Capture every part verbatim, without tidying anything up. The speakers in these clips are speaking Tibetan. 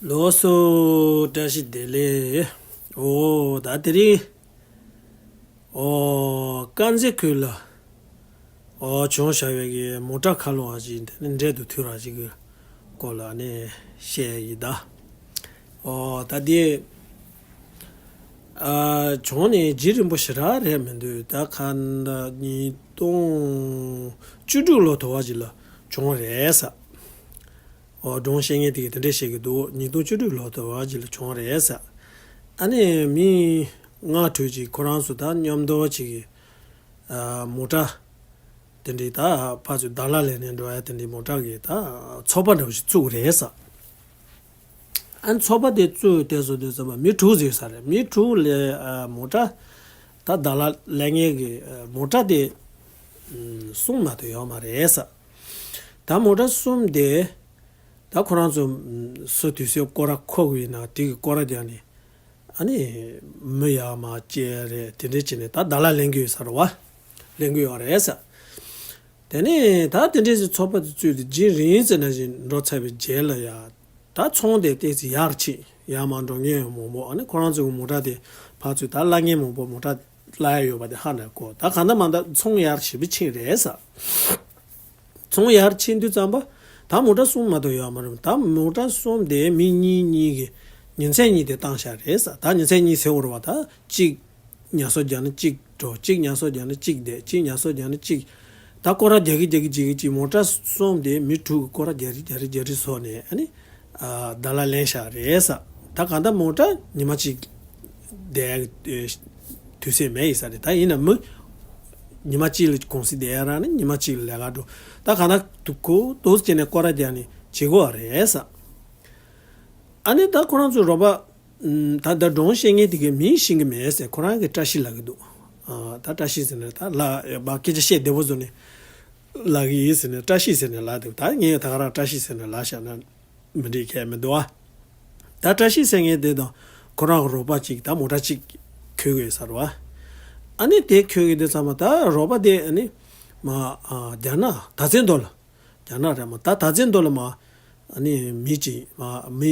ལགས་སོ། བཀྲ་ཤིས་བདེ་ལེགས། འོ་ད་དེ་རིང་། འོ་དཀར་མཛེས་ཁུལ་ལ། འོ་བྱུང་བཞག་པའི་གི་མོ་ཊ་ཁ་ལོ་བ་ཞིག་དེ་ནི་འབྲེལ་དུ་ཐུག་ར་ཞིག་གི་སྐོར་ལ་ནི་བཤད་ཡི་ད། འོ་ད་དེ། ཨ་བྱུང་ནས་རྗེས་རིང་པོ་ཞེ་དྲག་རེད་མི་འདུག་ད་ག་ད་ཉིས་སྟོང་བཅུ་དྲུག་ལོ་དུ་བ་ཞིག་ལ་བྱུང་རེད་ས། འོ་སྒྲུང་བཤད་མཁན་དེ་གིས་དེ་འདྲས་བཤད་ཀྱི་འདུག་ཉིས་སྟོང་བཅུ་དྲུག་ལོ་དུ་བ་ཅིག་ལ་བྱུང་རེད་ཟེར། ཨ་ནི་མི་ལྔ་དྲུག་ཅིག་ཁོ་རང་ཚོ་ད་མཉམ་དུ་ཅིག་གིས་ཨ་མོ་ཊ་དེ་འདྲས་ད་ཕར་ཚུར་ད་ལ་ལེན་ནས་འགྲོ་ཡ་དེ་འདྲས་མོ་ཊ་གི་ད་ཚོགས་པ་འདྲ་བོ་ཞིག་བཙུགས་རེད་ཟེར། ཨ་ནི་ཚོགས་པ་དེ་བཙུགས་དེ་སོ་དེ་ཚོ་མི་དྲུག་ཟིག་ས་རེད། མི་དྲུག་ལས་ཨ་མོ་ཊ་ད་ད་ལ་ལེན་མཁན་གི་ཨ་མོ་ཊ་དེ་ཨ་གསུམ་མ་གཏོགས་ཡོད་མ་རེད་ཟེར། ད་མོ་ཊ་གསུམ་དེ། ད་ཁོ་རང་ཚོ་སུ་དུས་ཚོད་སྐོར་ར་འཁོར་གི་ཡིན་ན་དེ་གི་སྐོར་ར་རྒྱག་ནས་ཨ་ནི་མི་ཡར་མར་བསྐྱལ་རེད། དེ་འདྲས་བྱས་ནས་ད་ད་ལ་ལེན་གི་ཡོད་ས་རེད་བ། ལེན་གི་ཡོད་རེད་ཟེར། དེ་ནས་ད་དེ་འདྲས་སུ་ཚོགས་པ་དེ་བཙུགས་ཏེ་རྗེས་རིང་ཙམ་ན་བཞིན་འགྲོ་ཚར་བའི་རྗེས་ལ་ཡ་ད་ཚོང་དེ་ཏོག་ཙམ་ཡར་ཕྱིན། ཡར་མར་འགྲོ་མཁན་ཡང་མང་པོ། ཨ་ནི་ཁོ་རང་ཚོ་གི་མོ་ཊ་དེ་ཕར་ཚུར་ད་གླ་མཁན་མང་པོ་མོ་ཊ་གླ་ཡ་ཡོད་པ་དེ་ཧ་ནས་གོ། ད་གང་ལྟར་མ་ལྟར་ཚོང་ཡར་ཞེ་པོ་ཕྱིན་རེད་ཟེར། ཚོང་ཡར་ཕྱིན་དུས་ཙམ་པ། ད་མོ་ཊ་གསུམ་མ་གཏོགས་ཡོད་མ་རེད། ད་མོ་ཊ་གསུམ་དེ་མི་གཉིས་གཉིས་ཀྱི་ཉིན་མཚན་གཉིས་དེ་བཏང་བཞག་རེད་ཟེར། ད་ཉིན་མཚན་གཉིས་ཟེར་བ་རེད་བ། ད་གཅིག་ཉལ་གསོ་རྒྱག་ན་གཅིག་འགྲོ། གཅིག་ཉལ་གསོ་རྒྱག་ན་གཅིག་བསྡད། གཅིག་ཉལ་གསོ་རྒྱག་ན་གཅིག་ད་སྐོར་ར་རྒྱག་གི་རྒྱག་གི་རྒྱག་གི་གཅིག་མོ་ཊ་གསུམ་དེ་མི་དྲུག་གི་སྐོར་ར་རྒྱག་རི་རྒྱག་རི་རྒྱག་རི་བཟོས་ནས་ཨ་ནི། ཨ་ད་ལ་ལེན་བཞག་རེད་ཟེར། ད་གང་ལྟར་མོ་ཊ་ཉི་མ་གཅིག་བསྡད་ཡ་གི་དུས་ཚོད་མེད་ཡིན་ས་རེད། ད་ཡིན་ན་མི་ཉི་མ་གཅིག་ལ་གུང་སེང་བསྡད་ཡ་རག་ན་ཉི་མ་གཅིག་ལ་ལས་ཀ་འགྲོ། ད་གང་ལྟར་དུ་ཁོ་དུས་ཚོད་ནས་སྐོར་ར་རྒྱག་ནས་བྱེད་དགོས་པ་རེད་ཟེར། ཨ་ནི་ད་ཁོ་རང་ཚོའི་རོགས་པ། ཨམ། ད་ད་སྒྲུང་བཤད་མཁན་དེ་གའི་མིང་ཤེས་ཀྱི་མེད་ཟེར། ཁོ་རང་གིས་བཀྲ་ཤིས་ལབ་ཀྱི་འདུག་ཨ་ད་བཀྲ་ཤིས་ཟེར་ནས་ད་ལ་ཡ་མ་སྐད་ཆ་བཤད་བདེ་པོ་བཟོ་ནས་ལབ་ཀྱི་ཡིན་ཟེར་ནས་བཀྲ་ཤིས་ཟེར་ནས་ལབ་འདུག་ད་ངས་ད་ག་རང་བཀྲ་ཤིས་ཟེར་ནས་ལབ་བཞག་ན་མི་འགྲིག་མཁན་མི་འདུག་ཨ། ད་བཀྲ་ཤིས་ཟེར་མཁན་དེ་དང་ཁོ་རང་གི་རོགས་པ་གཅིག་ད་མོ་ཊ་གཅིག་འཁྱེར་གྱི་ཡོད་ས་རེད་བ། ཨ་ནི་དེ་འཁྱེར་གྱི་དུས་ཙམ་པ་ད་རོགས་པ་དེ་ཨ་ནི་མ་ཨ་རྒྱ་ནག་དར་རྩེ་མདོ་ལ། རྒྱ་ནག་རེད་མོ། ད་དར་རྩེ་མདོ་ལ་མ་ཨ་ནི་མི་གཅིག་མ་མི་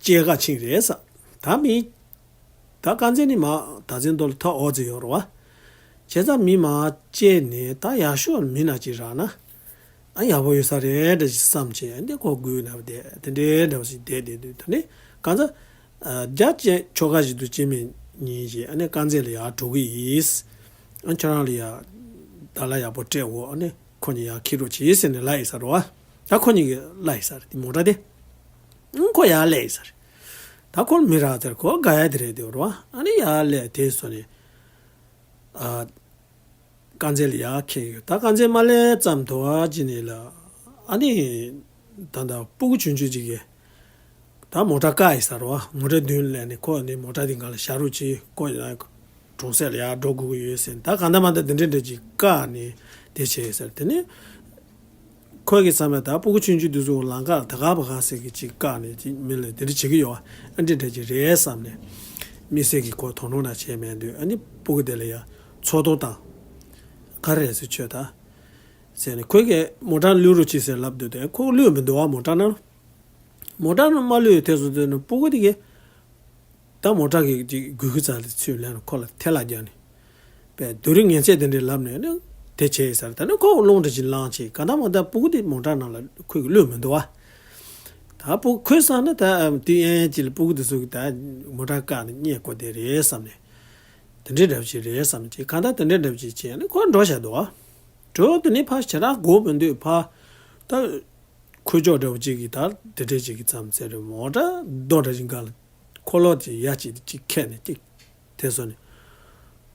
སྐྱེལ་ག་ཕྱིན་རེད་ཟེར། ད་མི་ད་དཀར་མཛེས་ནས་མ་དར་རྩེ་མདོ་ལ་ཐག་འོག་ཙམ་ཡོད་རེད་བ། བྱས་ཙང་མི་མ་སྐྱེལ་ནས་ད་ཡག་ཤོས་མི་ན་གཅིག་རག་ན་ཨ་ཡག་པོ་ཡོད་ས་རེད་འདྲ་ཞིག་བསམ་བྱས། ཨ་ནི་ཁོ་སྒུག་ན་བསྡད། དེ་འདྲའི་འདྲ་བ་ཞིག་བསྡད་བསྡད་དུས་ད་ནི་གང་ཚ་རྒྱ་ཆེ་ཆོལ་ཁ་ཞིག་ཏུ་སྐྱེ་མེད་ཉིན་ཞིག་ཨ་ནི་དཀར་མཛེས་ལ་ཡར་འགྲོ་གི་ཡིན། ཨ་ཁྱོད་རང་ལ་ཡ་ད་ལ་ཡག་པོ་སྤྲད་འོ། ཨ་ནི་ཁོ་གཉིས་ཡར་འཁྱེར་རོགས་བྱེད་ཟེར་ནས་ལབ་ཡིན་ས་རེད་བ། ད་ཁོ་གཉིས་ཀྱིས་ལབ་ཡིན་ས་རེད། དེ་མོ་ཊ་དེ་ཨང་ཁོ་ཡར་སླེབས་ཡིན་ས་རེད། ད་ཁོ་མི་རག་ཚར། ཁོ་དགའ་ཡ་དེ་རེད་དེ་རེད་བ། ཨ་ནི་ཡར་སླེབས་དེ་སོང་ནས་ཨ་དཀར་མཛེས་ལ་ཡར་འཁྱེར་ཡོད། ད་དཀར་མཛེས་མ་སླེབས་ཙམ་དུ་བ་ཅི་ནས་ལ་ཨ་ནི་ད་ལྟ་སྤུ་གུ་ཆུང་ཆུང་ཅིག་གིས། ད་མོ་ཊ་བཀག་ཡིན་ས་རེད་བ། མོ་ཊ་མདུན་ལ་ནས་ཁོ་ནི་མོ་ཊ་འདི་སྒང་ལ་བཞག་རོགས་གྱིས། ཁོ་ཡང་གྲོང་གསེབ་ལ་ཡར་འགྲོ་དགོས་ཀྱི་ཡོད་ཟེར། ད་གང་ལྟར་མ་ལྟར་འདི་འདྲ་འདྲ་ཅིག་བཀག་ནས་དེ་བྱས་ཟེར། དེ་ནས་ཁོ་གི་བསམ་པ་ད་སྤུ་གུ་ཆུང་ཆུང་འདི་ཚོ་ལམ་ཁ་ལ་ད་ག་བ་ག་ཟེར་གི་ཅིག་བཀག་ནས་ཅིག་མི་ལ་འདི་འདྲ་བྱེད་ཀྱི་ཡོད་བ། ཨ་འདི་འདྲ་ཅིག་རེད་བསམ་ནས་དམིགས་བསལ་གྱི་ཁོ་དོ་སྣང་ན་བྱས་མེད་དུས། ཨ་ནི་སྤུ་གུ་དེ་ལ་ཡ་ཚོགས་གཏོགས་དང་ག་རེ་རེད་ཟེར་ཆོས་ད་ཟེར་ནས་ཁོ་གིས་མོ་ཊ་བླུག་རོགས་གྱིས་ཟེར་ལབ་འདུག་དེ་ཁོ་བླུག་མི་འདུག་བ། མོ་ཊ་ནང་ལ། མོ་ཊ་ནང་མ་བླུགས་ཡོད་དེ་སོང་ཙང་ནི་སྤུ་གུ་དེ་གིས་ད་མོ་ཊ་གི་ཅིག་སྒུལ་ཤུགས་རྩ་ལ་ཚུར་ལེན་ཁོ་ལ་ཐལ་རྒྱག་ནས་པས་སྡུག་རུས་ངན་ཚད་དེ་འདྲས་ལབ་ནས་ནི་དེ་བྱས་ཟེར། ད་ནི་ཁོ་རླུང་འདྲ་ཅིག་ལངས་བྱས། ག་ད་མ་ད་སྤུ་གུ་དེ་མོ་ཊ་ནང་ལ་ཁོས་བླུགས་མི་འདུག་བ། ད་སྤུ་གུ་ཁོས་བསམ་ན་ད་དུས་ཡན་ཡན་ཅིག་ལ་སྤུ་གུ་དེ་ཚོ་གིས་ད་མོ་ཊ་བཀག་ནས་བསྙད་དགོས་དེ་རེད་བསམ་ནས། དེ་འདྲས་འདྲ་བ་ཅིག་རེད་བསམ་ནས་ཅིག་ག་ད་དེ་འདྲས་འདྲ་བ་ཅིག་བྱས་ནས་ཁོ་འགྲོ་བཞག་འདུག་བ། འགྲོ་དེ་ནས་ཕར་ཞེ་དྲག་སྒུག་མི་འདུག་ཕར་ད། ཁོས་ཅོག་འདྲ་བོ་གཅིག་གིས་ད་དེ་འདྲས་གཅིག་གིས་ཙམ་ཟེར་རེད། མོ་ཊ་རྡོ་འདྲ་ཅིག་སྒང་ལ་འཁོར་ལོ་དེ་ཡ་གཅིག་དེ་གཅིག་ཁད་ནས་གཅིག་དེ་སོང་ནས་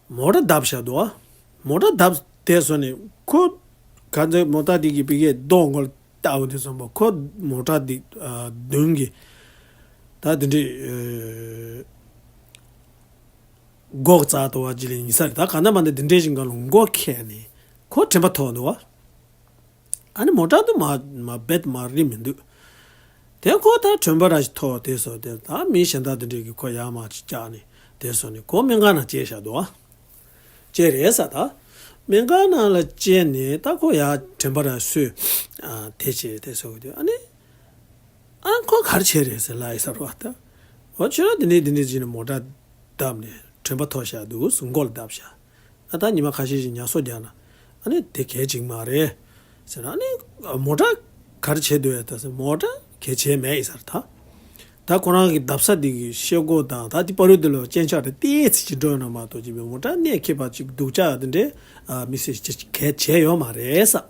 མོ་ཊ་བརྡབས་བཞག་འདུག་ཨ། མོ་ཊ་བརྡབས་དེ་སོང་ནས་ཁོ་ག་ཚོད་མོ་ཊ་དེ་གི་པི་ཀེ་རྡོ་མགོ་ལ་བཏགས་པ་དེ་སོང་པ། ཁོ་མོ་ཊ་དེ་ཨ་མདུན་གྱི་ད་དེ་འདྲས་ཨ་སྒོ་རྩ་དོ་བ་ཅིག་ལ་ཡིན་ས་རེད། ད་ག་ན་མ་ན་དེ་འདྲས་ཅིག་སྒང་ལ་མགོ་ཁད་ནས་ཁོ་དྲན་པ་ཐོར་འདུག་ཨ། ཨ་ནི་མོ་ཊ་དུ་མ་མ་རྦད་མ་རིལ་མི་འདུག་དེ་ཁོ་ད་དྲན་པ་ར་ཞིག་ཐོར་དེ་སོང་དེ་ད་མི་གཞན་དག་དེ་འདྲས་ཀྱིས་ཁོ་ཡར་མར་ཅིག་བཀྱགས་ནས་དེ་སོང་ནས་ཁོ་སྨན་ཁང་ནང་བསྐྱལ་བཞག་འདུག་ཨ། བསྐྱལ་རེད་ས་ད། སྨན་ཁང་ནང་ལ་བསྐྱལ་ནས་ད་ཁོ་ཡར་དྲན་པ་ར་སོས། ཨ་དེ་བྱས་དེ་སོང་དུས་ཨ་ནི། ཨ་ཁོ་ག་རེ་བྱས་རེད་ཟེར་ལབ་ཡིན་ས་རེད་བ་ད། འོ་ཁྱོད་རང་དེ་འདྲས་དེ་འདྲས་བྱས་ནས་མོ་ཊ་བརྡབས་ནས་དྲན་པ་ཐོར་བཞག་འདུག་མགོ་ལ་བརྡབས་བཞག་ཨ་ད་ཉི་མ་ཁ་ཤས་ཤིག་ཉལ་གསོ་རྒྱག་ན་ཨ་ནི་དེ་གལ་ཆེན་མ་རེད་ཟེར། ཨ་ནི་མོ་ཊ་ག་རེ་བྱས་འདུག་ཡ་ད་ཟེར། མོ་ཊ་གལ་ཆེན་མེད་ཡིན་ས་རེད་ད། ད་ཁོ་རང་གི་བརྡབས་ས་དེ་གི་ཤེལ་སྒོ་དང་ད་དེ་བར་དུ་དེ་ལ་སྤྱན་ཆབ་རེ་ཏོག་ཙམ་ཅིག་འགྲོ་ཡོད་ན་མ་གཏོགས་ཅིག་མོ་ཊ་གནད་འཁེལ་བ་ཅིག་སྡུག་ཅག་དེ་འདྲས་མི་སེར་ཅིག་གལ་ཆེ་ཡོད་མ་རེད་ས།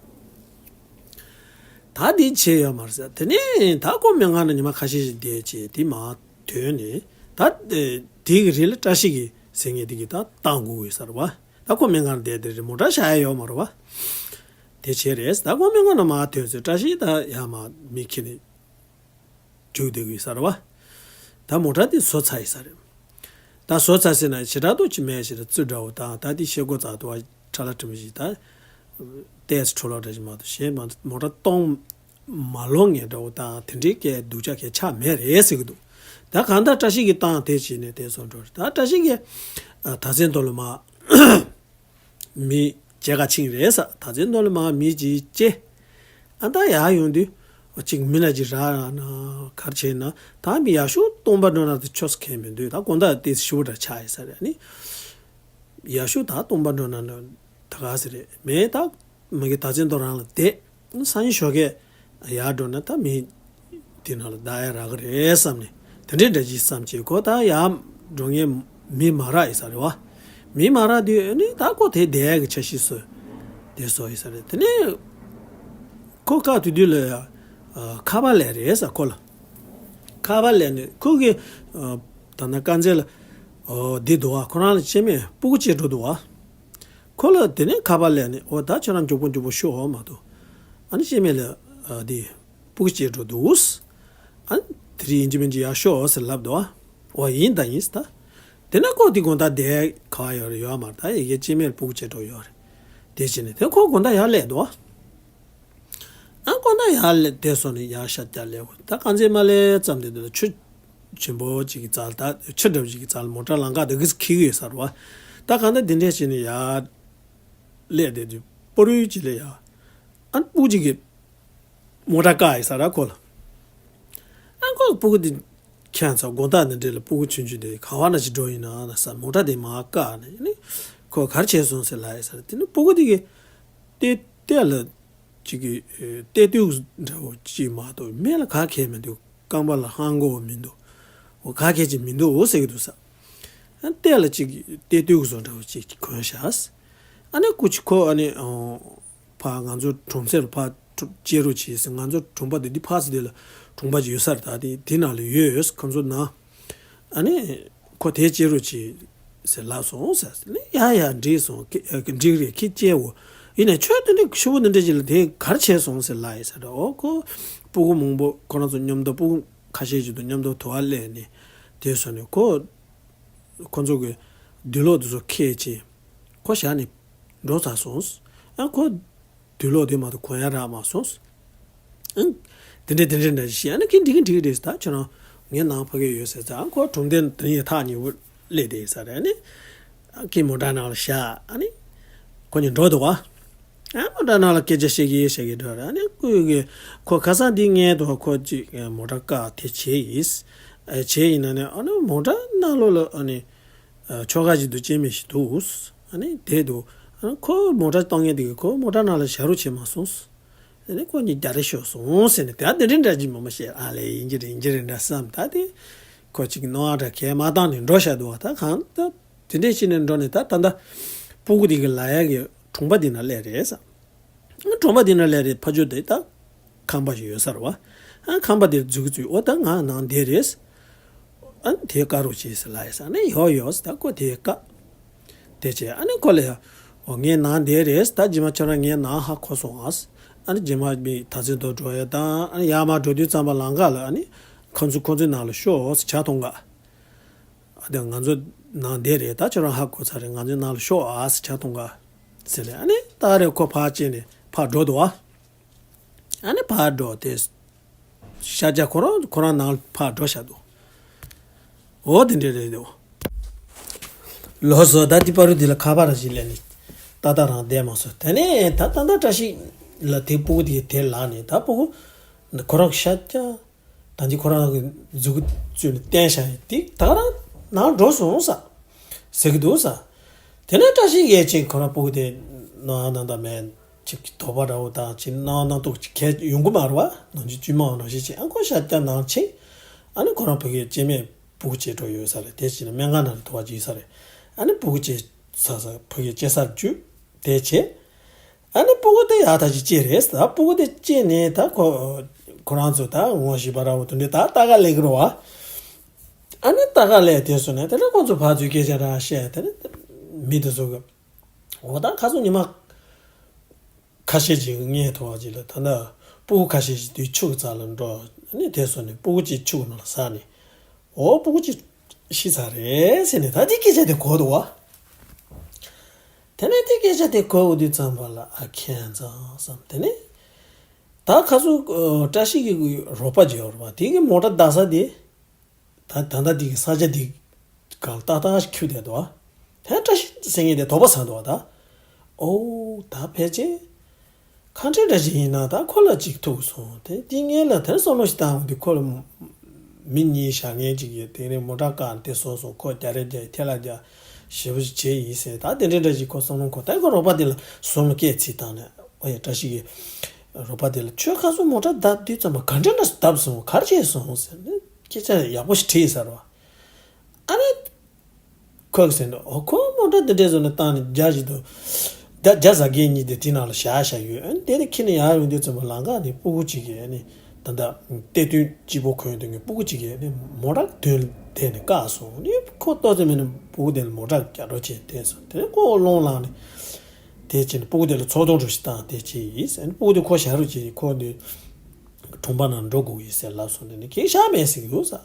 ད་དེ་བྱས་ཡོད་མ་རེད་ཟེར། དེ་ནས་ད་ཁོ་སྨན་ཁང་ནང་ཉི་མ་ཁ་ཤས་ཤིག་བསྡད་བྱས་དེ་མར་ཐོན་ནས་ད་དེ་གི་རིང་ལ་བཀྲ་ཤིས་ཀྱི་ཟེར་མཁན་དེ་གི་ད་བཏང་དགོས་ཡོད་ས་རེད་བ། ད་ཁོ་སྨན་ཁང་ནང་བསྡད་དེ་རེད། མོ་ཊ་བཞག་ཡ་ཡོད་མ་རེད་བ། དེ་བྱས་རེད། ད་ཁོ་སྨན་ཁང་ནང་མར་ཐོན་ཚེ་བཀྲ་ཤིས་ད་ཡར་མར་མི་ཁྱེར་ནས་རྒྱུགས་བསྡད་ཀྱི་ཡོད་ས་རེད་བ། ད་མོ་ཊ་དེ་བཟོས་ཚར་ཡོད་ས་རེད། ད་བཟོས་ཚར་ཟེར་ན་ཞེ་དྲག་ཏོག་ཅིག་མེད་ཞེ་དྲག་རྩུབ་འདྲ་བོ་དང་ད་དེ་ཤེལ་སྒོ་རྩ་དུ་བ་ཁྲ་ལ་ཁྲི་མོ་ཞིག་ད་ཏོག་ཙམ་འཕྲོ་བརླག་འདྲ་ཞིག་མ་གཏོགས་གཞན་མ་མོ་ཊ་གཏོང་མ་ལོང་ངེས་འདྲ་བོ་དང་དེ་འདྲའི་སྐད་སྡུག་ཅག་གི་ཆ་མེད་རེད་ཟེར་གི་འདུག་ད་གང་ལྟར་བཀྲ་ཤིས་ཀྱིས་བཏང་དེ་བྱས་ནས་དེ་སོང་འགྲོ་རེད། ད་བཀྲ་ཤིས་ཀྱིས་ད་ཚེ་མདོ་ལ་མར་མི་མཇལ་ཁ་ཕྱིན་རེད་ས། ད་ཚེ་མདོ་ལ་མར་མི་ཅིག་བྱས། ཨ་ད་ཡར་ཡོང་དུས་ཅིག་མི་ལ་ཅིག་རག་ན་ག་རེ་བྱས་ན་ད་མི་ཡག་ཤོས་སྟོང་པ་འགྲོ་ན་ད་ཆོས་སུ་ཁེལ་མི་འདུག་ད་དགོང་དག་དེ་ཞུ་བ་འདྲ་ཆགས་ཡིན་ས་རེད། ཨ་ནི་ཡག་ཤོས་ད་སྟོང་པ་འགྲོ་ན་ད་ག་ཟེ་རེད། མེད་ད་མ་གི་ད་ཚེ་མདོ་རང་ལ་བསྡད། སང་ཉིན་ཞོགས་ཀས་ཡར་འགྲོ་ན་ད་མི་དེ་ནང་ལ་བསྡད་ཡ་རག་གི་རེད་བསམ་ནས་དེ་འདྲའི་འདྲ་ཅིག་བསམ་བྱས་ཁོ་ད་ཡར་འགྲོ་མཁན་མི་མ་རག་ཡིན་ས་རེད་བ། མི་མ་རག་དུས་ཨ་ནི་ད་ཁོ་དེ་བསྡད་ཡ་གི་འཆར་གཞི་བཟོས་དེ་བཟོས་ཡིན་ས་རེད། དེ་ནས་ཁོ་སྐབས་དེ་དུས་ལ་ཡ་ཁ་པར་སླེབས་རེད་ས། ཁོ་ལ་ཁ་པར་སླེབས་ནས་ཁོ་གི་ད་ནང་དཀར་མཛེས་ལ་འོ་འདི་འདུག་བ། ཁོ་རང་ལ་སྐྱེ་དམན་སྤུ་གུ་སྐྱེས་འགྲོ་འདུག་བ། ཁོ་ལ་དེ་ནས་ཁ་པར་སླེབས་ནས་འོ་ད་ཁྱོད་རང་མགྱོགས་པོ་མགྱོགས་པོ་ཤོག་འོ་མ་གཏོགས་ཨ་ནི་སྐྱེ་དམན་ལ་ཨ་དེ་སྤུ་གུ་སྐྱེས་འགྲོ་འདུག་ཨ་ནི་དེ་རིང་ཡིན་གཅིག་མིན་གཅིག་ཡར་ཤོག་ཟེར་ལབ་འདུག་བ། འོ་ཡིན་ད་ཡིན་ཟེར་ད། དེ་ན་ཁོ་དེ་དགོང་དག་བསྡད་ག་བ་ཡོད་རེད་ཡོད་མ་རེད། ད་ཡ་གི་སྐྱེ་དམན་ལ་སྤུ་གུ་སྐྱེས་འགྲོ་ཡོད་རེད། དེ་བྱས་ནས་དེ་ཁོ་དགོང་དག་ཡར་སླེབས་འདུག་བ། ཨ་ཁོ་ན་ཡར་ལ་དེ་སོང་ནས་ཡར་ཤར་རྒྱག་ལས་འོ་ད་དཀར་མཛེས་མར་ལ་ཙམ་དེ་འདུག་ཆུ་ཆེན་པོ་ཅིག་གི་རྩ་ལ་ད་ཆུ་འདྲ་བོ་ཅིག་གི་རྩ་ལ་མོ་ཊ་ལམ་ཁ་དེ་གིས་འཁྱེར་གི་ཡོད་ས་རེད་བ། ད་གང་ལྟར་དེ་འདྲས་བྱས་ནས་ཡར་སླེབས་བསྡད་དུས་སྤོ་རུ་ཅིག་ལ་ཡར་ཨ་སྤུ་གུ་ཅིག་གིས་མོ་ཊ་བཀག་ཡོད་ས་རེད་ཁོ་ལ། ཨ་ཁོ་སྤུ་གུ་དེ་ཁྱེད་ཚོ་དགོང་དག་འདི་འདྲས་ལ་སྤུ་གུ་ཆུང་ཆུང་དེ་ག་བ་ན་ཅིག་འགྲོ་ཡིན་ན་ན་ས་མོ་ཊ་དེ་མར་བཀག་ནས་ནི་ཁོ་ག་རེ་བྱས་སོང་ཟེར་ལབ་ཡོད་ས་རེད། དེ་ནི་སྤུ་གུ་དེ་གིས་ཏེ་ཏེ་ལ། གཅིག་གི་ཨེ་ལྟས་དུས་འདྲ་བོ་གཅིག་མ་གཏོགས་སྨན་ལ་ག་གེ་མི་འདུག་རྐང་པ་ལ་ཧང་གོ་བ་མི་འདུག་འོ་ག་གེ་ཅིག་མི་འདུག་འོ་ཟེར་གི་འདུག་ས། ཨ་ལྟས་ལ་གཅིག་ལྟས་དུས་བཟོ་འདྲ་བོ་གཅིག་གོན་ཤག་ཨ་ནི་སྐུ་མཁྱེན་ཁོ་ཨ་ནི་ཨོ་ཕ་ང་ཚོ་གྲོང་གསེབ་ལ་ཕ་སྐྱེལ་རོགས་བྱེད་ཟེར། ང་ཚོ་གྲོང་པ་དེ་འདི་ཕ་ས་དེ་ལ་གྲོང་པ་ཅིག་ཡོད་ས་རེད། ད་དེ་དེ་ནང་ལ་ཡོད་ཁོ་ཚོ་ན། ཨ་ནི། ཁོ་དེ་སྐྱེལ་རོགས་བྱེད་ཟེར་ལབ་སོང་ཟེར། ཡ་ཡ་འགྲིག་སོང་། ཨ་འགྲིག་རེད་ཁྱེད་སྐྱེལ་འོ། ཡིན་ནའི་ཁྱོད་དེ་འདྲ་ཤུ་བོ་འདི་འདྲ་ཅིག་ལ་དེ་ག་རེ་བྱས་སོང་ཟེར་ལབ་ཡིན་ཟེར། འོ་ཁོ་སྤུ་གུ་མང་པོ་ཁོ་རང་ཚོ་མཉམ་དུ་སྤུ་གུ་ཁ་ཤས་ཅིག་དང་མཉམ་དུ་དུ་བ་སླེབས་ནས་དེ་སོང་ནས་ཁོ་ཁོ་ཚོ་གི་དུག་ལོག་དེ་ཚོ་ཁྱེར་བྱས་ཁོ་བཞག་ནས་འགྲོ་ཚར་སོང་། ཨ་ཁོ། དུག་ལོག་དེ་མ་གཏོགས་གོན་ཡ་རག་མ་སོང་། ཨང་། དེ་འདྲས་དེ་འདྲས་འདྲ་ཞིག་ཨ་ནི་ཁྱེད་འགྲིག་གི་འགྲིག་གི་རེད་ཟེར། ད་ཁྱོད་རང་ངའི་ནང་ཕ་གི་ཡོད་ཟེར་ཙང་ཁོ་གྲོང་སྡེ་དེ་ཡི་ཐག་ཉེ་བོ་སླེབས་བསྡད་ས་རེད། ཨ་ནི་ཁྱེད་མོ་ཊ་ནང་ལ་བཞག་ཨ་ནི་ཁོ་གཉིས་འགྲོ་འདུག་བ། ཨ་མོ་ཊ་ནང་ལ་སྐད་ཆ་བཤད་ཀྱི་བཤད་ཀྱི་འགྲོ་རེད། ཨ་ནི་ཁོ་གི་ཁོ་ཁ་སང་འདི་ངའི་དུ་ཁོ་ཅིག་མོ་ཊ་བཀག་དེ་བྱས་ཡིན། བྱས་ཡིན་ན་ནི་ཨ་ནི་མོ་ཊ་ནང་ལོགས་ལ་ཨ་ནི། ཨ་ཆོག་ག་ཅིག་འདུག་སྐྱེ་དམན་ཞིག་འདུག་ཨ་ནི་དེ་འདུག་ཨ་ནི་ཁོ་མོ་ཊ་གཏོང་མཁན་དེ་གིས་ཁོ་མོ་ཊ་ནང་ལ་བཞག་རོགས་བྱས་མ་སོང་། ཨ་ནི་ཁོ་གཉིས་རྒྱག་རེས་ཤོར་སོང་ཟེར་ནས་དེ་དེ་འདྲའི་འདྲ་ཅིག་མང་པོ་བཤད། ཨ་ལས་ཡིན་གྱི་རེད་ཡིན་གྱི་རེད་འདྲ་བསམ། ད་དེ་ཁོ་གཅིག་རྣོ་བ་འདྲ་གས་མ་བཏང་ནས་འགྲོ་བཞག་འདུག་བ། ད་གང་ད་དེ་འདྲས་བྱས་ནས་འགྲོ་ནས་ད་ད་ད་སྤུ་གུ་དེ་གི་ལ་ཡ་གི་གྲོང་པ་དེ་ན་སླེབས་རེད་ས། གྲོང་པ་དེ་ན་སླེབས་རེད། ཕ་ཆོས་དེ་ད་ཁང་པ་ཞིག་ཡོད་ས་རེད་བ། ཨ་ཁང་པ་དེར་འཛུལ་འཛུལ་འོ་ད་ང་ནང་བསྡད་རེད། ཨ་དེ་བཀག་རོགས་བྱེད་ཟེར་ལབ་ཡ་ས་ནས་ཡོ་ཡོ་ཟེར། ད་ཁོ་དེ་བཀག་དེ་བྱས་ཨ་ནི་ཁོ་ལ་ཡ་འོ་ངའི་ནང་བསྡད་རེད། ད་རྗེས་མ་ཁྱོད་རང་ངའི་ནང་ཧ་གོ་སོང་ཨ། ཨ་ནི་རྗེས་མ་མི་ད་ཚེ་དོ་འགྲོ་ཡ་དང་ཨ་ནི་ཡར་མར་འགྲོ་དུས་ཙམ་པ་ལམ་ཁ་ལ་ཨ་ནི་ཁོ་ཚོ་ཁོ་ཚོའི་ནང་ལ་ཤོག་ཟེར་ཇ་འཐུང་ག་ཨ་དེ་ང་ཚོ་ནང་བསྡད་རེད། ད་ཁྱོད་རང་ཧ་གོ་ཚར་རེད། ང་ཚོའི་ནང་ལ་ཤོག་ཨ་ཟེར་ཇ་འཐུང་ག་ཟེར་ནས་ཨ་ནི་ད་རེ་ཁོ་ཕར་བྱས་ནས་ཕར་འགྲོ་འདུག་ཨ། ཨ་ནི་ཕར་འགྲོ་དེ་ཤར་རྒྱག་ཁོ་རང་ཁོ་རང་ནང་ལ་ཕར་འགྲོ་བཞག་འདུག་འོ་དེ་འདྲས་རེད་འདུག་ལགས་སོ། ད་དེ་བར་དུ་དེ་ལ་ཁ་པར་ཞིག་སླེབས་ནས་ཏག་ཏག་རང་བསྡད་མ་སོང་། དེ་ནས་ད་ད་ད་བཀྲ་ཤིས་ལ་དེ་སྤུ་གུ་དེ་དེ་ལབ་ནས་ད་སྤུ་གུ་ཁོ་རང་ཤར་རྒྱག་ད་ ཨ་ནི་ཁོ་རང་གི་མཛུབ་གུ་བཙུགས་ནས་བསྟན་བཞག་ཡོད་དེ་ད་ག་རང་ནང་འགྲོ་སོང་ས། ཟེར་གི་འདུག་ས། དེ་ནས་བཀྲ་ཤིས་ཀྱིས་ཅིག་ཁོ་རང་སྤུ་གུ་དེ་ནང་ནང་དང་མེད་ཅིག་དོགས་པ་འདྲ་བོ་དང་ཅིག་སྣང་སྣང་དུ་ཅིག་གས་ཡོང་གི་མ་རེད་བ། ནང་ཆུ་དཀྱུས་མ་འོང་ནང་བཞིན་ཅིག་ཨ་ཁོ་ཤ་རྒྱག་ནང་ཕྱིན། ཨ་ནི་ཁོ་རང་ཕ་གིར་སྐྱེ་དམན་སྤུ་གུ་སྐྱེ་འགྲོ་ཡོད་ས་རེད། དེ་ཕྱིན་ནས་སྨན་ཁང་ནང་ལ་ཐུག་པ་ཅིག་ཡིན་ས་རེད། ཨ་ནི་སྤུ་གུ་སྐྱེ་ས་ས་ཕ་གིར་སྐྱེ་སར་བཅུག་དེ་བྱས། ཨ་ནི་སྤུ་གུ་དེ་ཡག་ཐག་ཆོད་སྐྱེས་རེད། ད་སྤུ་གུ་དེ་སྐྱེས་ནས་ད་ཁོ་ཁོ་རང་ཚོ་ད་ངོ་ཤེས་པ་འདྲ་བོ་དེ་འདྲ་ད་ལྟ་ག་ལས་ཀྱི་རེད་བ། ཨ་ནི་ལྟ་ག་ལས་དེ་སོང་ནས་དེ་ནས་ཁོང་ཚོ་ཕར་ཚུར་སྐད་ཆ་རང་བཤད་དེ་ནས་མི་དེ་ཚོ་གི་འོ་ད་ཁ་སང་ཉི་མ་ཁ་ཤས་ཅིག་ངའི་ཐོག་ཅིག་ལ་ད་ལྟ་སྤུ་གུ་ཁ་ཤས་ཅིག་དུས་ཆུ་གི་རྩ་ལ་འགྲོ། ཨ་ནི་དེ་སོང་ནས་སྤུ་གུ་ཅིག་ཆུ་གི་ནང་ལ་ཟགས་ནས་འོ་སྤུ་གུ་ཅིག་ཤི་ཚར་རེད་ཟེར་ནས་ད་དེ་སྐད་ཆ་དེ་གོ་འདུག་བ། དེ་ནས་དེ་སྐད་ཆ་དེ་གོ་འོ་དུས་ཙམ་པ་ལ་ཨ་ཁྱད་མཚར་བསམ། དེ་ནས་ད་ཁ་སང་བཀྲ་ཤིས་ཀྱི་རོགས་པ་ཅིག་ཡོད་རེད་བ། དེ་གི་མོ་ཊ་བརྡབས་ས་དེ། ད་ད་ལྟ་འདི་གི་ས་ཆ་འདི་གང་ཏག་ཏག་ཞིག་ཁྱུག་བསྡད་འདུག་ཨ། ད་བཀྲ་ཤིས་ཟེར་མཁན་དེ་དོགས་པ་ཟ་འདུག་ཨ་ད། ཨོ་ད་ཕལ་ཆེར་ཁ་འཕྲལ་འདྲ་ཞིག་ཡིན་ན་ད་ཁོ་ལ་ཅིག་ཐུག་སོང་། དེ་དེ་ངས་ལ་དེར་བསམ་བློ་ཞིག་བཏང་འོང་དུས་ཁོ་ལ་མི་གཉིས་བཞག་མཁན་ཅིག་གིས་དེ་རིང་མོ་ཊ་བཀག་དེ་བཟོས་སོང་། ཁོ་རྒྱག་རེས་རྒྱག་ཐལ་ལ་རྒྱག་ཞེ་པོ་ཞིག་བྱས་ཡིན་ཟེར། ད་དེ་འདྲ་འདྲ་ཞིག་ཁོ་བསམ་བློ་འཁོར། ད་ཁོ་རོགས་པ་དེ་ལ་བཟུང་ལ་སྐད་ཚིག་བཏང་ནས་ཨོ་ཡ་བཀྲ་ཤིས་ཀྱི་རོགས་པ་དེ་ལ་ཁྱོད་ཁ་སང་མོ་ཊ་བརྡབས་དུས་ཙམ་པ་ག་འདྲ་འདྲ་བརྡབས་སོང་། ག་རེ་བྱས་སོང་ཟེར་ནས་སྐད་ཆ་ཡག་པོ་ཞིག་དྲིས་ཚར་བ། ཨ་ནི། ཁོས་ཟེར་འདུག་ཨོ་ཁོ་མོ་ཊ་འདི་འདྲས་བཟོས་ནས་བཏང་ནས་རྒྱ་ཞིག་ཏུ། རྒྱ་རྒྱ་ཟ་མཁན་གཉིས་དེ་དེ་ནང་ལ་བཞག་བཞག་ཡོད། ཨ་ནི་དེ་ནས་ཁྱེར་ནས་ཡར་ཡོང་དུས་ཙམ་པ་ལམ་ཁ་ནས་སྤུ་གུ་གཅིག་གིས་ཨ་ནི་ད་ལྟ་གཏེར་སྟོན་སྐྱིད་པོ་གོན་དུས་ངས་སྤུ་གུ་གཅིག་གིས་ཨ་ནི་མོ་ཊ་མདུན་ལ་བསྡད་ནས་བཀག་སོང་། ཨ་ནི་ཁོ་ཏོག་ཙམ་མིན་ན་སྤུ་གུ་དེ་ལ་མོ་ཊ་རྒྱག་འགྲོ་བྱས་བསྡད་སོང་། དེ་ནས་ཁོ་རླུང་ལངས་ནས་དེ་བྱས་ནས་སྤུ་གུ་དེ་ལ་ཚོགས་གཏོང་འགྲོ་ཞིག་བཏང་དེ་བྱས་ཡིན། ཨ་ནི་སྤུ་གུ་དེ་ཁོ་ཞབས་རུ་བྱས་ཁོ་ནི་གྲོང་པ་ནང་འགྲོ་དགོས་ཡིན་ཟེར་ལབ་སོང་། དེ་ནས་ཁྱེད་ཤག་མེད་ཟེར་གི་འདུག་ས།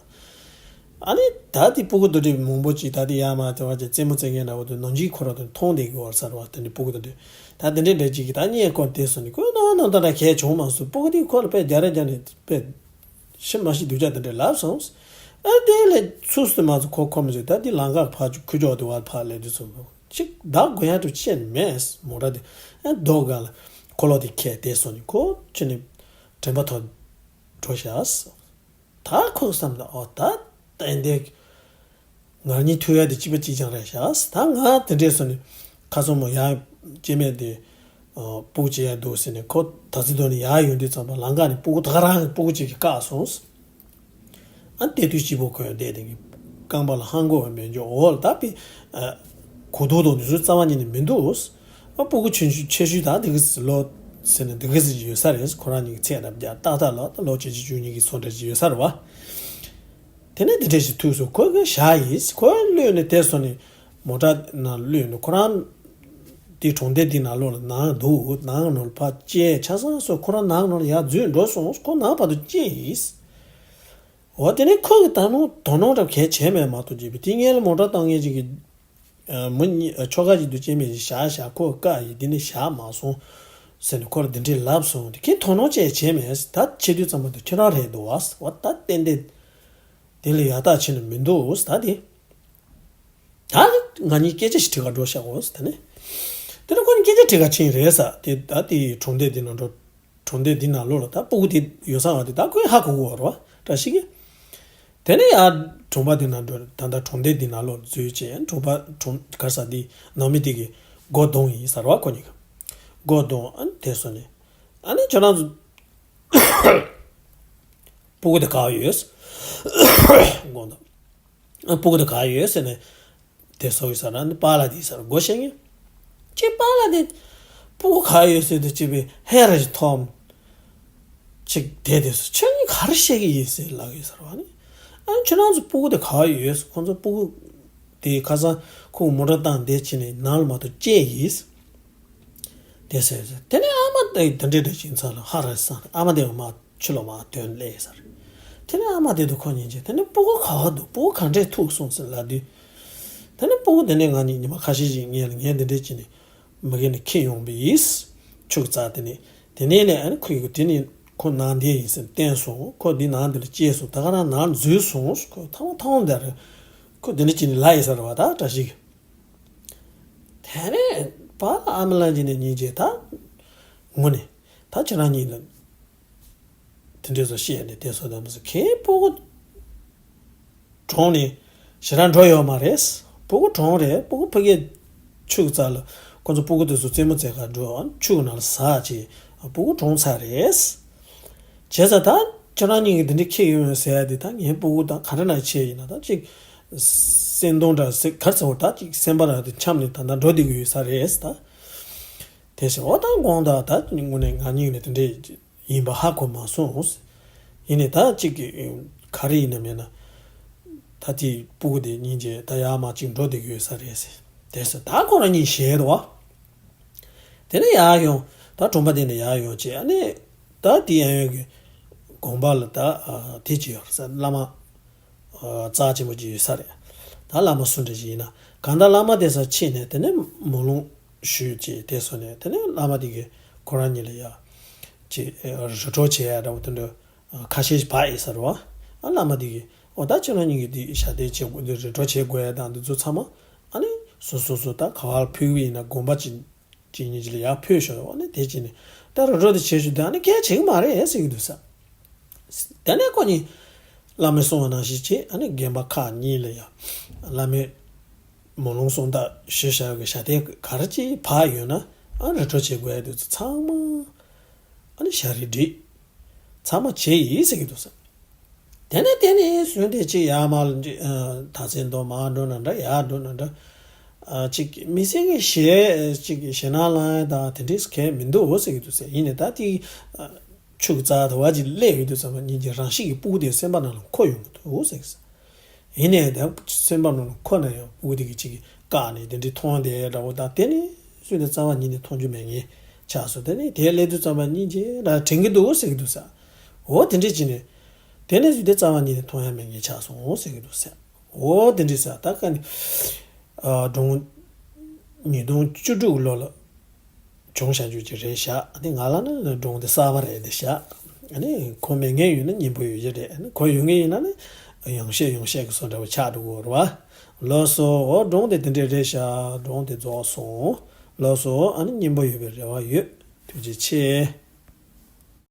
ཨ་ནི་ད་དེ་སྤུ་གུ་དེ་འདྲའི་མང་པོ་ཅིག་ད་དེ་ཡར་མར་དེ་བ་ཅིག་རྩེད་མོ་རྩེ་མཁན་འདྲ་བོ་དེ་ནང་ཆེན་ཁོ་རང་དེ་མཐོང་བསྡད་ཀྱི་ཡོད་ས་རེད་བ། དེ་འདྲའི་སྤུ་གུ་དེ་འདྲ་ད་དེ་འདྲའི་འདྲ་ཅིག་གིས་ད་བརྙན་བསྐུར་དེ་སོང་ནས་ཁོས་ནང་ནང་ད་ད་གས་བྱུང་མ་སོང་། སྤུ་གུ་དེ་ཁོ་ལ་དཔེ་རྒྱག་རེས་རྒྱག་ནས་དཔེ་ཤི་མ་ཤི་སྡུག་ཅག་དེ་འདྲ་ལབ་སོང་། ཨ་དེ་ལས་ཚུགས་སུ་མ་ཚུགས་ཁོ་ཁོམ་ཟེར་ད་དེ་ལམ་ཁ་ཕར་ཁུ་ཅོག་དེ་བར་ཕར་སླེབས་དུས་ཚོ་ཅིག་བདག་དགོས་ཡ་དུ་ཅན་མེད། མོ་ཊ་དེ་ཨ་རྡོ་སྒང་ལ་ཁོ་ལོ་དེ་ཁས་དེ་སོང་ནས་ཁོ་ཁྱོད་ནི་དྲན་པ་ཐོག་འགྲོ་ཤག་ད་ཁོས་བསམ་ད་ཨོ་ད་ཏན་ཏན་ང་གཉིས་ཐུག་ཡ་དེ་གཅིག་པ་གཅིག་རྐྱང་རེད་ཤག་ད་ང་དེ་འདྲས་སོང་ནས་ཁ་སང་མོ་ཡང་སྐྱེ་དམན་དེ་སྤུ་གུ་སྐྱེ་ཡ་འདུག་ཟེར་ནས་ཁོ་ད་ཚིག་དོན་ནས་ཡར་ཡོང་དུས་ཙམ་པ་ལམ་ཁ་ནས་སྤུ་གུ་ད་ག་རང་གི་སྤུ་གུ་གཅིག་གིས་བཀག་སོང་། ཨ་དེ་དུས་སྐྱིད་པོ་ཁོས་བསྡད་དེ་རྐང་པ་ལ་ཧང་གོ་བ་མེད་འཇོག་འོག་ལ་ད་པི་གོ་ཐོག་ཐོག་ནས་ཚུར་རྩ་བ་ཉིད་ནས་མི་འདུག་ཨ་སྤུ་གུ་ཆུང་ཆུང་ཆེ་ཤོས་ད་འདི་ག་ལོ་ཟེར་ན་འདི་ག་ཟིག་ཡོད་ས་རེད། ཁོ་རང་གཉིས་ཀྱི་ཚད་རབ་རྒྱ་ཏག་ཏག་ལ་ད་ལོ་བརྒྱད་ཅུ་བཅུ་གཉིས་ཀྱི་ཚོ་འདྲ་ཅིག་ཡོད་ས་རེད་བ། དེ་ནས་འདི་འདྲ་ཞིག་ཐུག་སོང་། ཁོས་གི་བཞག་ཡིན། ཁོས་གློད་ནས་དེ་སོང་ནས་མོ་ཊ་ནང་གློད་ནས་ཁོ་རང་དེ་གྲོང་སྡེ་འདི་ནང་ལོགས་ལ་ནང་འདུག་ནང་ནང་ལ་ཕར་བསྐྱལ་ཆ་ཚང་སོང་། ཁོ་རང་ནང་ནང་ལ་ཡར་འཛུལ་འགྲོ་སོང་། ཁོ་ནང་བར་དུ་བསྐྱལ་ཡིན། འོ་དེ་ནས་ཁོ་གི་ད་ནང་དོ་སྣང་འདྲ་གལ་བྱས་མེད་མ་གཏོགས་བྱས་པའི་དེ་ངན་ལ་མོ་ཊ་བཏང་མཁན་ཅིག་གི་མི་གཉིས་ཆོ་ག་ཅིག་ཏུ་སྐྱེ་དམན་ཞིག་བཞག་བཞག་ཁོ་བཀག་ཡིན། དེ་ནས་བཞག་མ་སོང་ཟེར་ནས་ཁོར་དེ་འདྲས་ལབ་སོང་། དེ་ཁྱེད་དོ་སྣང་བྱས་བྱས་མེད། ད་བྱེད་དུས་ཙམ་པ་དུ་ཁྱེད་རང་རེད་འདུག་བ། འོ་ད་ཏན་ཏན་དེ་ལ་ཡག་ཐག་ཆོད་ནས་མི་འདུག་ད་དེ་ད་ང་གཉིས་སྐད་ཆ་ཞིག་དྲི་ག་འགྲོ་ཤག་འོ་ཟེར། དེ་ནས་དེ་ནས་ཁོ་གཉིས་སྐད་ཆ་དྲི་ག་ཕྱིན་རེད་ས། དེ་ད་དེ་གྲོང་སྡེ་དེ་ནང་འགྲོ། གྲོང་སྡེ་འདི་ནང་ལོགས་ལ་ད་སྤུ་གུ་དེ་ཡོད་ས་བ་དེ་ད་ཁོས་ཧ་གོ་གོ་བ་རེད་བ། བཀྲ་ཤིས་ཀྱིས། དེ་ནས་ཡར་གྲོང་པ་འདི་ནང་འགྲོ། ད་ལྟ་གྲོང་སྡེ་འདི་ནང་ལོགས་འཛུལ་བྱས་གྲོང་པ་གྲོང་ག་ས་འདི་ནང་མི་དེ་གི་སྒོ་རྡུང་ཡིན་ས་རེད་བ། ཁོ་གཉིས་ཀྱི་སྒོ་རྡུང་། ཨ་ནི་དེ་སོང་ནས་ཨ་ནི་ཁྱོད་རང་ཚོ་སྤུ་གུ་དེ་ག་བ་ཡོད། དགོངས་དག་སྤུ་གུ་དེ་ག་ཡོད་ཟེར་ནས་དེ་སོ་ཡི་ས་ར་ནི་པཱ་ལགས་དེ་ས་ར་སྒོ་ཕྱེ་ངེ་ཅེ་པཱ་ལགས་དེ་སྤུ་གུ་ག་ཡོད་ཟེར་དུས་ཅེ་པའི་ཧེ་ར་ཞིག་ཐོམ་ཅིག་དེ་དེ་སོ་ཁྱོད་གཉིས་ག་རེ་བཤད་ཀྱི་ཡིན་ཟེར་ལབ་ཡོད་ས་ར་བ་ནི། ཨ་ཁྱོད་རང་ཚོ་སྤུ་གུ་དེ་ག་ཡོད་ཟེར། ཁོང་ཚོ་སྤུ་གུ་དེ་ཁ་སང་ཁོ་མོ་ཊ་བཏང་བསྡད་ཕྱིན་ནས་ནང་ལ་མ་གཏོགས་སྐྱེས་ཡིན་ཟེར། དེ་ཟེར་ཟེར། དེ་ནས་ཨ་མ་དེ་འདི་འདྲའི་འདྲ་ཞིག་ཚ་ལ་ཧ་ར་སང་ཨ་མ་དེ་མ་ཕྱི་ལོགས་མར་ཐོན་སླེབས་ས་རེད། དེ་ནས་ཨ་མ་དེ་དུ་ཁོ་ཉིན་བྱས། དེ་ནས་སྤུ་གུ་ག་བ་འདུག་སྤུ་གུ་ག་འདྲས་ཐུག་སོང་ཟེར་ལབ་དུས། དེ་ནས་སྤུ་གུ་དེ་ནས་ང་གཉིས་ཉི་མ་ཁ་ཤས་ཤིག་ངས་ལ་ངས་འདི་འདྲས་བྱས་ནས་མ་གི་ནས་ཁྱེར་ཡོང་པ་ཡིན། ཆུ་རྩ་དེ་ནས་དེ་ནས་ནས་ཨ་ནི་ཁོ་ཡི་གུ་དེ་ནས་ཁོ་ནང་བསྡད་ཡིན་ཟེར་བསྟན་སོང་། ཁོ་འདི་ནང་འདི་ལ་སྐྱེས་སོང་། ད་ག་རང་ནང་འཛུལ་སོང་། ཁོ་ཐང་ཐང་འདི་རེད། ཁོ་འདི་འདྲས་བྱས་ནས་ལབ་ཡིན་ས་རེད་བ་ད་བཀྲ་ཤིས་ཀྱིས། དེ་ནས་པཱ་ལགས་ཨ་མ་ལགས་ཀྱིས་ནས་ཉིན་བྱས་ད་ངུ་ནས་ད་ཁྱེད་རང་གཉིས་ལ། དེ་འདྲས་སུ་བཤད་ནས་དེ་སོ་དམ་སུ་ཁའི་སྤུ་གུ་གྲོངས་ནས་ཞེ་དྲག་འགྲོ་ཡོད་མ་རེད། སྤུ་གུ་གྲོངས་རེད། སྤུ་གུ་ཕ་གིའི་ཆུ་རྩ་ལ་ཁོ་ཚོ་སྤུ་གུ་དེ་ཚོ་རྩེད་མོ་རྩེ་གར་འགྲོ་ཆུ་ནང་ལ་ཟག་ཅིག་སྤུ་གུ་གྲོངས་ཚར་རེད། བྱས་ཙང་ད་ཁྱོད་རང་གཉིས་ཀྱིས་འདི་འདྲ་ཁྱེར་ཡོང་ཟེར་ཡ་འདི་ད་ངའི་སྤུ་གུ་ད་ག་འདྲ་ན་བྱས་ཡིན་ན་ད་ཅིག་སེམས་གཏོང་འདྲ་ཟེར་གར་ཟེར་བ་ད་ཅིག་སེམས་པ་ར་དེ་འཁྱམས་ནས་ད་ད་འགྲོ་བསྡད་ཀྱི་ཡོད་ས་རེད་ད། དེ་བཞིན་འོ་ད་དགོངས་དག་ད་དངོས་གནས་ང་གཉིས་ནས་དེ་འདྲས་ཡིན་པ་ཧ་གོ་མ་སོང་། ཡིན་ནས་ད་ཅིག་གི་ག་རེ་ཡིན་ན་མེད་ན་ད་དེ་སྤུ་གུ་དེ་སྙིང་རྗེ་ད་ཡར་མར་ཅིག་འགྲོ་བསྡད་ཀྱི་ཡོད་ས་རེད་ཟེར། དེ་ཟེར་ད་ཁོ་རང་གཉིས་ཞེད་འདུག་བ། དེ་ནས་ཡར་ཡོང་། ད་གྲོང་པ་དེ་ནས་ཡར་ཡོང་བྱས་ཨ་ནི་ད་དེ་ཡང་ཡོད་ཀྱི་དགོན་པ་ལ་ད་དེ་ཅི་ཡོད་ས་བླ་མ་རྩ་ཆེན་པོ་ཅིག་ཡོད་ས་རེད། ད་བླ་མ་སུ་འདྲ་ཞིག་ཡིན་ན་གང་ལྟར་བླ་མ་དེ་ས་ཕྱིན་ནས་དེ་ནས་མོ་ལུང་ཞུས་བྱས་དེ་སོང་ནས་དེ་ནས་བླ་མ་དེ་གིས་ཁོ་རང་གཉིས་ལ་ཡ་ཅིག་རི་གྲོ་བྱེད་ཡ་འདྲ་བོ་དེ་འདྲ་ཁ་ཤས་ཤིག་བབས་ཡིན་ས་རེད་བ། ཨ་བླ་མ་དེ་གིས་འོ་ད་ཁྱེད་རང་གཉིས་ཀྱིས་དེ་ཞལ་འདེབས་བྱེད་དགོས་འདི་རི་གྲོ་བྱེད་དགོས་ཡ་དང་འདི་ཚོ་ཚང་མ་ཨ་ནི་སོ་སོ་སོ་ད་ག་བར་ཕུལ་གི་ཡིན་ན་དགོན་པ་ཅིག་གཅིག་གཉིས་ཅིག་ལ་ཡར་ཕུལ་ཞོར་འོ་ནས་དེ་གཅིག་ནས་ད་རོ་རོ་དེ་བྱེད་ཞུ་དེ་ཨ་ནི་སྐད་བྱེད་ཀྱི་མ་རེད་ཟེར་གྱི་འདུག་ས། དེ་ནས་ཁོ་གཉིས་བླ་མས་གསུངས་པ་ནང་བཞིན་བྱས་ཨ་ནི་རྒན་པ་ཁག་གཉིས་ལ་ཡང་བླ་མས་མོ་ལུང་གསུང་སྟངས་ཞུ་བྱ་གི་ཞལ་འདེབས་ག་རེ་ཅིག་བབས་ཡོད་ན་ཨ་རི་གྲོ་བྱེད་དགོས་ཡ་དེ་ཚོ་ཚང་མ་ཨ་ནི་ཞལ་རས་བསྒྲིགས། ཚང་མ་བྱས་ཡིན་ཟེར་གྱི་འདུག་ས། དེ་ནས་དེ་ནས་སོན་དེ་ཅིག་ཡར་མར་ལ་འདི་ད་ཚེ་མདོ་མར་འགྲོ་ན་འདྲ་ཡར་འགྲོ་ན་འདྲ། ཅིག་མི་སེར་གྱི་ཞེ་ཅིག་ཞེད་སྣང་ལངས་ཡ་དང་དེ་འདྲས་གང་ཡང་མི་འདུག་ཟེར་གྱི་འདུག་ཟེར། ཡིན་ནའི་ད་དེ་ཆུ་རྩ་དེ་བ་ཅིག་སླེབས་ཡོང་དུས་ཙམ་པ་ཉིད་ཀྱི་རང་བཞིན་གྱི་སྤུ་གུ་དེ་སེམས་པ་ནང་ལ་འཁོར་ཡོང་གི་འདུག་ཟེར་གྱི་ཟེར། ཡིན་ནའི་ད་སེམས་པ་ནང་ལ་འཁོར་ན་ཡང་སྤུ་གུ་དེ་གི་ཅིག་གིས་བཀག་ནས་དེ་འདྲས་མཐོང་བསྡད་འདྲ་བོ་དང་དེ་ནས་སུས་ནས་རྩ་བ་ཉིད་ནས་མཐོང་རྒྱུ་མེད་མཁན་ཆགས་སོང་། དེ་ནས་དེ་སླེབས་དུས་ཙམ་པ་སྙིང་རྗེ་ར་དྲན་གྱི་འདུག་ཟེར་གྱི་འདུག་ཟེར། འོ་དེ་འདྲས་བྱས་ནས་དེ་ནས་སུས་དེ་རྩ་བ་ཉིད་ནས་མཐོང་ཡ་མེད་མཁན་ཆགས་སོང་ཟེར་གྱི་འདུག་ཟེར། འོ་དེ་འདྲས་ཟེར་ད་ཀ་ནི་ཨ་སྒྲུང་ཉིས་སྟོང་བཅུ་དྲུག་ལོ་ལ། བྱུང་བཞག་རྒྱུ་ཅིག་རེད་ཤག་ཨ་ནི་ང་ལ་ནི་སྒྲུང་དེ་གསར་པ་རེད་དེ་ཤག་ཨ་ནི་གོ་མེད་མཁན་ཡོད་ན་སྙན་པོ་ཡོད་ཀྱི་རེད། ཨ་ནི་གོ་ཡོད་མཁན་ཡིན་ན་ནི་ཡང་བཤད་ཡང་བཤད་ཀྱི་བཟོ་འདྲ་བོ་ཆགས་འགྲོ་གི་རེད་བ། ལགས་སོ། འོ་སྒྲུང་དེ་དེ་འདྲས་རེད་ཤག་སྒྲུང་དེ་རྫོགས་སོང་། ལགས་སོ། ཨ་ནི་སྙན་པོ་ཡོད་པའི་རེ་བ་ཡོད། ཐུགས་རྗེ་ཆེ།